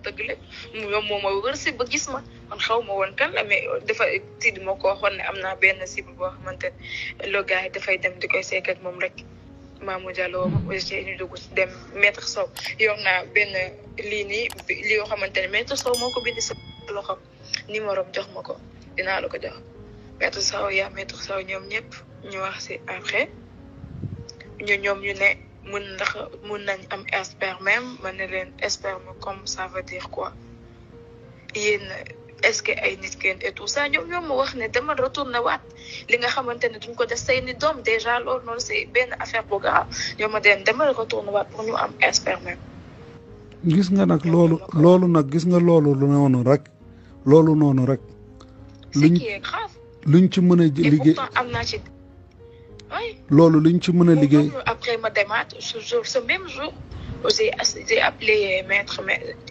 tëgg lépp moom moo ma wër si ba gis ma man xaw ma woon kan la mais dafa Sidi moo ko waxoon ne am naa benn cible boo xamante ne le gars yi dafay dem di koy seek ak moom rek Mamour Diallo ma aussi ñu dugg dem maître Sow yor naa benn lii nii li yoo xamante ne maître Sow moo ko bind sa loxo numéro jox ma ko dinaa la ko jox maître Sow yaa maître Sow ñoom ñëpp ñu wax si après ñoom ñu ne mun nañ am sperme ma ne leen sperme comme ça veut dire quoi yéen est-ce que ay nit kenn et tout ça ñoom ma wax ne dama retourné waat li nga xamante ne duñ ko def say ni doom déjà loolu noonu c'est benn affaire bu grave ñoom ma dama retourné waat pour ñu am sperme. gis nga nag loolu nag gis nga loolu noonu rek. luñ ci mën a liggéey am naa ci. loolu luñ ci mën a liggéey. après ma demaat ce même jour j'ai appelé maître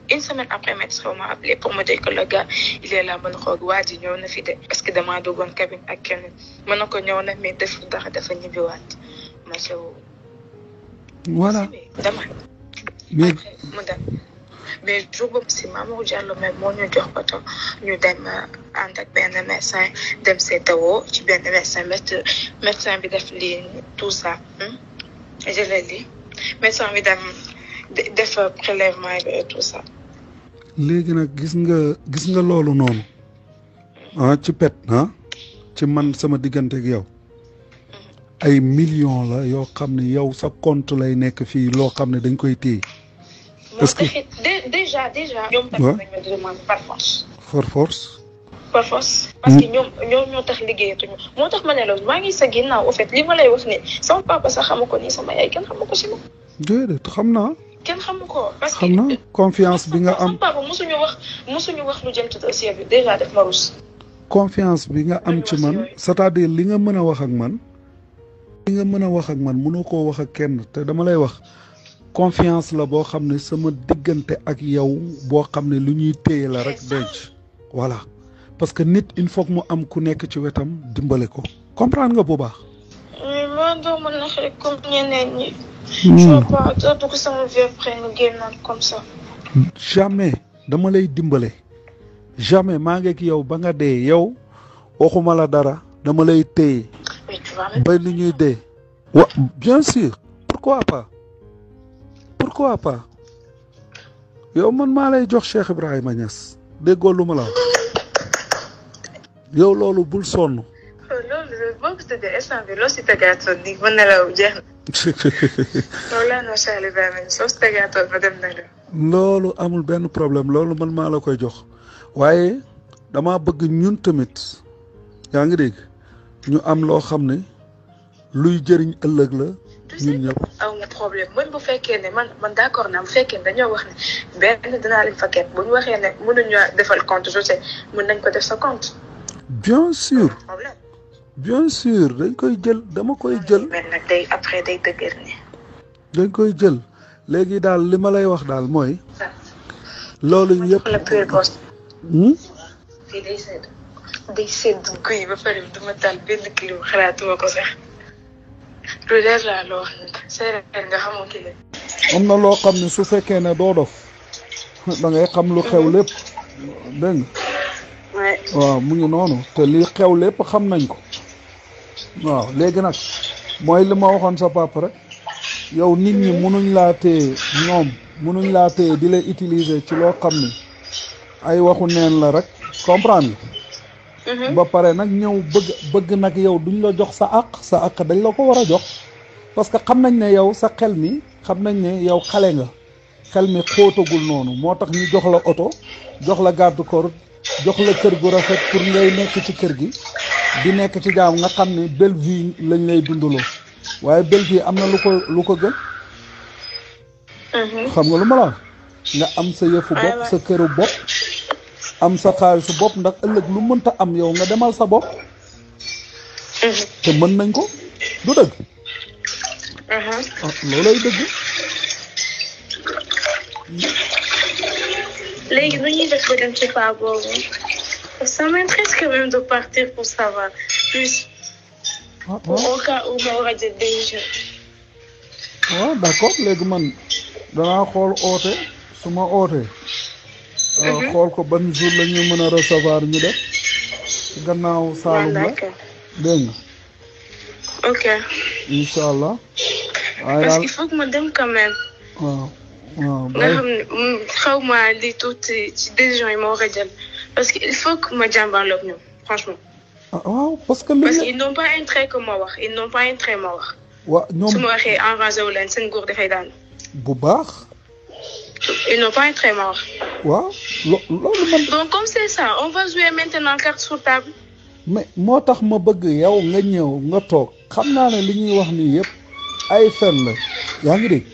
une semaine après maître m'a appelé pour me dire que le gars il est là ma ne xoog waa ji ñëw na fi de parce que damaa duggoon cabine ak keneen ma ne ko ñëw na mais def dara dafa ñibbiwaat ma sew. voilà dama. mais mu dem mais jour boobu si Mamour Diallo même moo ñu jox oto ñu dem ànd ak benn médecin dem seetawoo ci benn médecin bi def lii tout ça je l'ai dit médecin bi dem def prélèvement bi et tout ça. léegi nag gis nga loolu noonu ci pet ci man sama diggante ak yow ay millions la yoo xam ne yow sa compte lay nekk fii loo xam ne dañ koy téye. parce que déjà. ñoom tamit nañu demande par force. parce que ñoom ñoo tax liggéeyatuñu moo tax ma ne la maa ngi sa ginnaaw au fait li ma lay wax ni sama papa sax xamu ko nii sama yaay kenn xamu ko si ma. déedéet xam naa. kenn xamu ko parce que xam naa confiance bi nga am sama papa mosuñu wax lu jëm ci dossier bi déjà def ma rus. confiance bi nga am ci man c'est-à-dire li nga mën a wax ak man. mënoo koo wax ak kenn te dama lay wax. confiance la boo xam ne sama diggante ak yow boo xam ne lu ñuy téye la rek denc voilà parce que nit il faut que mu am ku nekk ci wetam dimbale ko comprendre nga bu baax. man doo mën na xëy comme ñeneen ñi. je vois pas doo dugg sama vie après nga génnaat comme ça. jamais dama lay dimbale jamais maa ngi ak yow ba nga dee yow waxuma la dara dama lay téye. ba lu ñuy dee. bien sûr pourquoi pas yow man maa lay jox Cheikh Ibrahima Niass déggoo lu ma la wax yow loolu bul sonn. loolu boo ko tëddee instant bi loo si tegaatoon nii mën na la jeex na. loolu laa noo Cheikh Ibrahima Niass soo si tegaatoon ma dem na la. loolu amul benn problème loolu man maa la koy jox waaye dama bëgg ñun tamit yaa ngi dégg ñu am loo xam ne luy jëriñ ëllëg la. ñun ñëpp aw nga problème man bu fekkee ne man d'accord naa bu fekkee ne dañoo wax ne benn dinaa leen fa kenn bu ñu waxee ne mënuñu defal compte je sais mën nañ ko def sa compte. bien sûr dañ koy jël dama koy jël. mais nag day après day dëgër ni. dañ koy jël léegi daal li ma lay wax daal mooy. loolu yëpp la pure poste. fii day sedd guy ba pare duma taal benn kilo xalaatuma ko sax. lu leer laa loo séeréer nga xamoo ki am na loo xam ne su fekkee ne doo dof da ngay xam lu xew lépp dégg nga waaw mu ngi noonu te lii xew lépp xam nañ ko waaw léegi nag mooy li ma waxoon sa papa rek yow nit ñi munuñ laa téye munuñ laa téye di la utiliser ci loo xam ne ay waxu neen la rek comprendre ba pare nag ñëw bëgg nag yow duñ la jox sa àq dañ la ko war a jox parce que xam nañ ne yow sa xel mi xam nañ ne yow xale nga xel mi xóotagul noonu moo tax ñu jox la oto jox la garde corps jox la kër gu rafet pour ngay nekk ci kër gi di nekk ci jaam nga xam ne belle vie lañ lay dundaloo waaye belle vie am na lu ko gën xam nga lu ma la nga am sa yëfu bopp sa këru bopp am sa xaalisu bopp ndax ëllëg lu mënta am yow nga demal sa bopp te mën nañ ko du dëgg loolay dëgg léegi nu ñuy def ba dem ci paa boobu ça m'intéresse quand même de partir pour savoir plus au cas où ma war a jël décision waaw d'accord léegi man danaa xool oote su ma ootee xool ko ban jour la ñu mën a recevoir ñu def ci gannaaw Saalum la dégg nga. ok. incha allah. waaye parce daal qu'il faut que ma dem quand même. waaw waaw. nga xam ne xaw ma li tuuti ci décision yi ma war a jël parce que il faut que ma jàmbaarloog ñoom franchement. waaw parce que. parce qu'ils n'ont pas intérêt que ma wax ils n'ont pas intérêt ma wax. waaw ñoom su ma waxee enragé wu leen seen nguur dafay daanu. bu baax. ils n'ont pas intérêt ma wax. waaw loolu man. donc comme c'est ça on va jouer maintenant carte sur table. mais moo tax ma bëgg yow nga ñëw nga toog xam naa ne li ñuy wax nii yëpp ay fen la yaa ngi dégg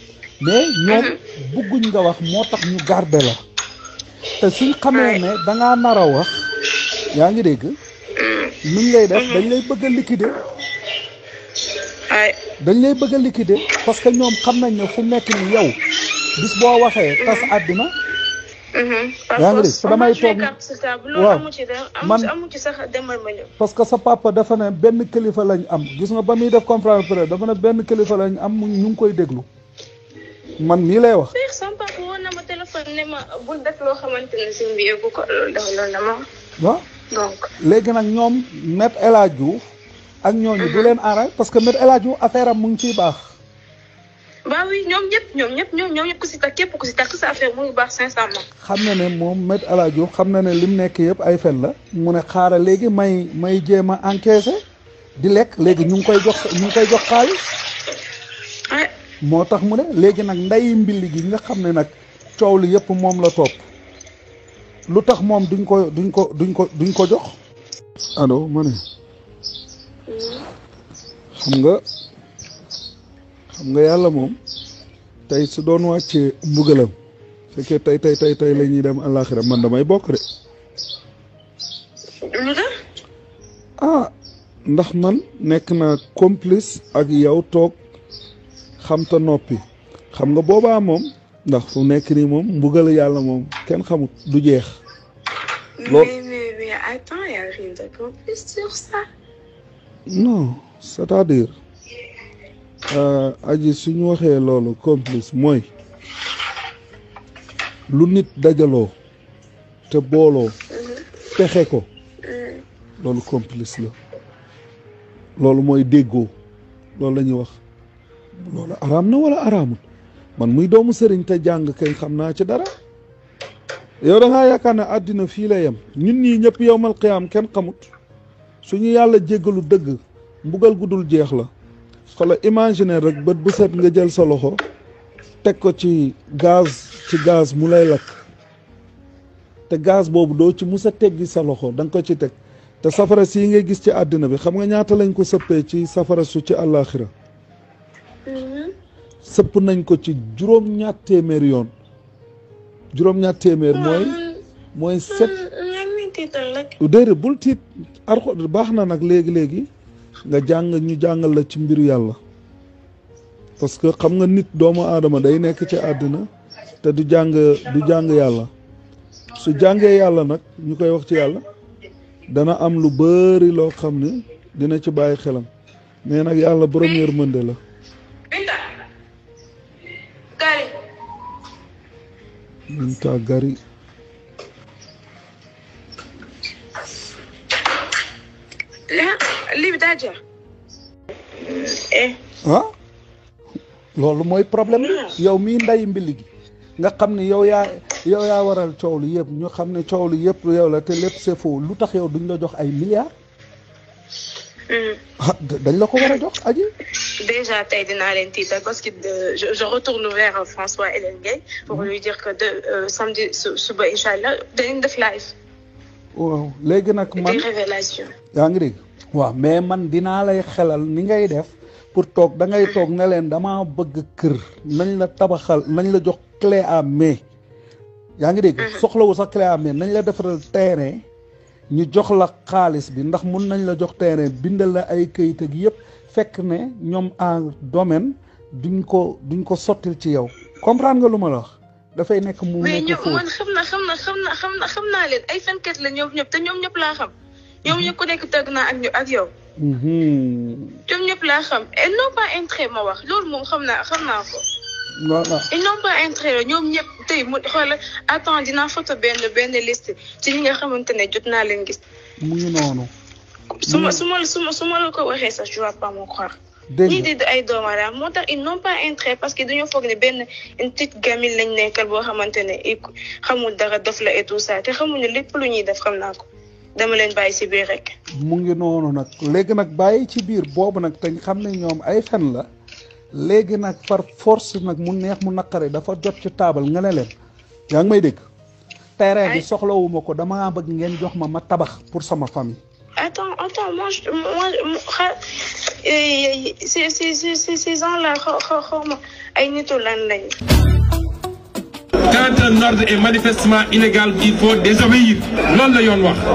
mais ñoom bëgguñ nga wax moo tax ñu garder la te suñ xamee ne dangaa nar a wax yaa ngi dégg nuñ lay def dañ lay bëgg a liquider dañ lay bëgg a liquider parce que ñoom xam nañ ne fu nekk ni yow bis boo waxee tas àddina yaa ngi dégg damay toog waaw man amu ci sax demal ma ñëw parce que sa papa dafa ne benn kilifa lañ am gis nga ba muy def conférence presse dafa ne benn kilifa lañ am ñu ngi koy déglu man nii lay wax. sama papa woon na ma téléphone ne ma bul def loo xamante ne si mbi yëgu ko loolu la ma waaw donc léegi nag ñoom Maître El Hadji Diouf ak ñooñu du leen arrêté parce que Maître El Hadji Diouf affaire am mu ngi ciy baax. bah oui ñoom ñëpp ku si takk képp ku si takk sa affaire mu ngi baax sincèrement. xam na ne moom Maître El Hadji Diouf xam na ne lim nekk yëpp ay fen la mu ne xaaral léegi may jéem a encaissé di lekk léegi ñu ngi koy jox xaalis. moo tax mu ne léegi nag nday mbilli gi nga xam ne nag coow li yëpp moom la topp lu tax moom duñ ko jox. allo ma ne xam nga yàlla moom tey su doon wàccee mbugalam fekkee tey la ñuy dem àllaaxira man damay bokk de. ndax man nekk naa complice ak yow toog xam ta noppi xam nga boobaa moom ndax fu nekk nii moom mbugal yàlla moom kenn xamut du jeex. mais attends, y a rien de complice sur ça. non c'est-à-dire aji suñu waxee loolu complice mooy lu nit dajaloo te booloo pexe ko loolu complice la loolu mooy déggoo loolu la ñuy wax loolu araam na wala araamul man muy doomu sëriñ te jàng kay xam naa ci dara yow da ngaa yaakaar ne àddina fii la yem ñun ñii ñëpp yowmal qiyaam kenn xamut suñu yàlla jéggalu dëgg mbugal gudul jeex la xala imaginer rek bët bu set nga jël sa loxo teg ko ci gaz mu lay lakk te gaz boobu doo ci mus a teggi sa loxo da nga ko ci teg te safara sii ngay gis ci àddina bi xam nga ñaata lañ ko sëppee ci safara su ci àllaaxira sëpp nañ ko ci juróom-ñaar téeméer yoon juróom-ñaar téeméer mooy set déedéet bul tiit arxo baax na nag léegi nga ñu jàngal la ci mbiru yàlla parce que xam nga nit doomu aadama day nekk ci àddina te du jàng yàlla su jàngee yàlla nag ñu koy wax ci yàlla dana am lu bari loo xam ne dina ci bàyyi xelam mais nag yàlla borom yërmande la. Binta Gari. lii bi daa jeex. loolu mooy problème yow mii nday mbili gi nga xam ne yow yaa waral coow li yëpp ñu xam ne coow li yëpp yow la te lépp c'est faux lu tax yow duñ la jox ay milliards. dañ la ko war a jox aji. déjà tey dinaa leen tiital parce que je retourne vers François Hélène Gueye pour lui dire que samedi suba incha allah dañu def live. waaw léegi nag man des révélations. yaa ngi dégg. waaw mais man dinaa lay xelal ni ngay def pour toog da ngay toog ne leen damaa bëgg kër nañ la tabaxal nañ la jox clé à main. yaa ngi dégg. soxlawu sax clé à main nañ la defaral terrain ñu jox la xaalis bi ndax mun nañ la jox terrain bindal la ay këyit ak yëpp fekk ne ñoom en domaine duñ ko sottil ci yow comprendre nga lu ma la wax. dafay nekk mu nekk foofu mais xam naa leen ay fenkat la ñoom ñëpp te ñoom ñëpp laa xam. ñoom ñëpp ku nekk tëgg naa ak yow. ñoom ñëpp laa xam et non pas intérêt ma wax loolu moom xam naa ko. voilà. ils n'ont pas intérêt ñoom ñëpp tey mu xoolal attends dinaa photo benn liste ci ñi nga xamante ne jot naa leen gis. mu ngi noonu. su ma la ko waxee sax je vais pas me croire. ñii di ay doomu aadama moo tax ils n'ont pas intérêt parce que dañoo foog ne benn une petite gamine lañ nekkal boo xamante ne xamul dara dof la et tout ça te xamuñu lépp lu ñuy def xam naa ko dama leen bàyyi ci biir rek. mu ngi noonu nag léegi nag bàyyi ci biir boobu nag te xam ne ñoom ay fen la léegi nag par force nag mu neex mu naqare dafa jot ci taabal nga ne leen yaa ngi may dégg. terrain bi soxlawuma ko dama bëgg ngeen jox ma tabax pour sama famille. Attends, moi, ces gens-là, quand un ordre est manifestement illégal, il faut désobéir. Non, le yon wax.